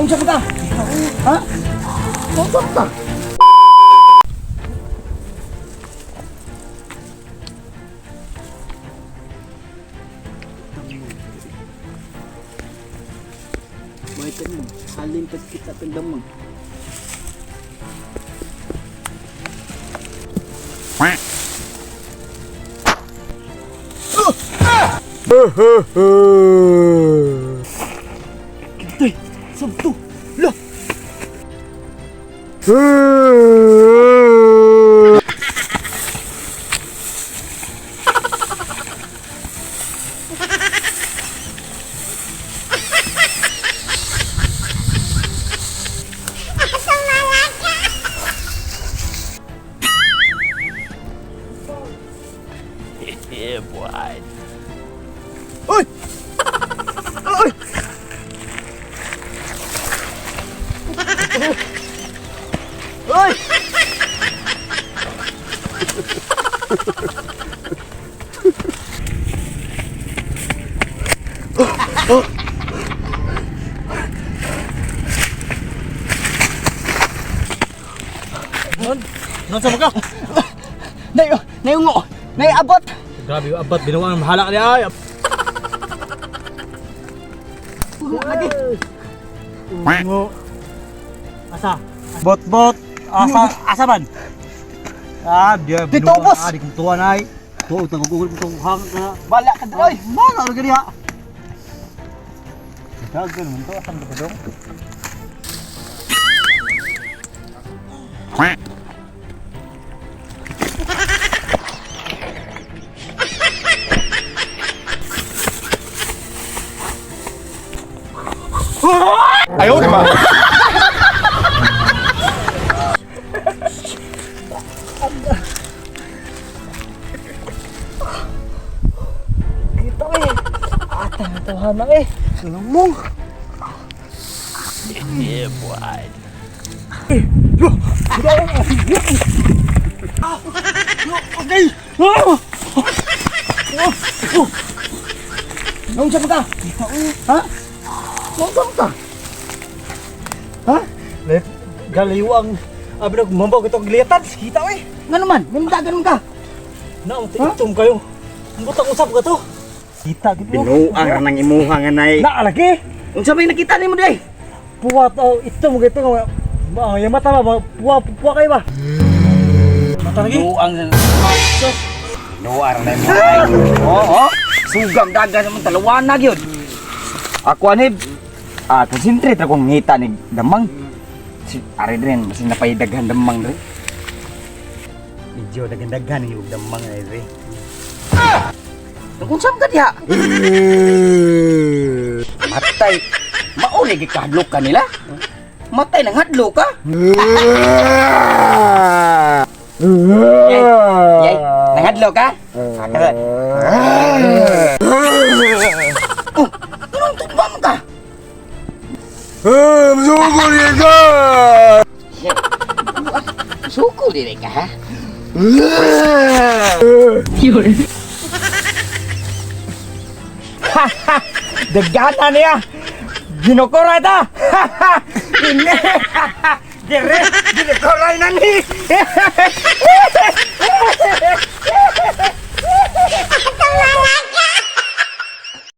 Unsa ba ka? Ha? Unsa ba ka? May tanan, halin pag kita tagdamang. Kintay, sabto, la. Oy! Oy! Oy! Non sa mga? Nay, nayungo! Nay abot! Grabe yung abat, binuwang mahala ka niya. Ay. Lagi. Ungo. Asa? Bot bot. Asa asa man? Ah, dia Dito, boss. Ah, di kong tuwa na ay. Tuwa utang gugol ko hang na. Wala ka droy. Mana lagi diha? Dagan man to asam ka dong. Ayaw, di ba? Kita eh. Ata na tawhana eh. Sulong. Okay. Naunsa ba ka? Ha? Naunsa ba ka? Ha? Let galiw ang abi nag mambaw kitong gilitan. Kita oy. Nga naman, may madagan man ka. Na itom kayo. Ang butang usap ka to. Kita gid mo. Binuang ra nang imuha nga nay. Na lagi. Unsa may nakita nimo day? Puwa to itom gito nga. Ang yung mata ba puwa puwa kayo ba? Mata lagi. Binuang ra. Binuang ra nang imuha. Oo. Sugang dagan naman dalawa na gyud. Ako anib. Ah, concentrate akong ngita ni damang. Si ari rin masin napay daghan damang rin. Medyo daghan-daghan yung damang na rin. Ah! Kung saan ka diha? Matay. Mauli gikahadlok ka nila. Matay nang hadlok ka. Yay, yay, nanghadlok ka? Ah, Oh, anong tumbang ka? Suko niya ka! Suko dili ka, ha? Dagana niya! Ginukura ta! Ini! Dire! Ginukuray na ni!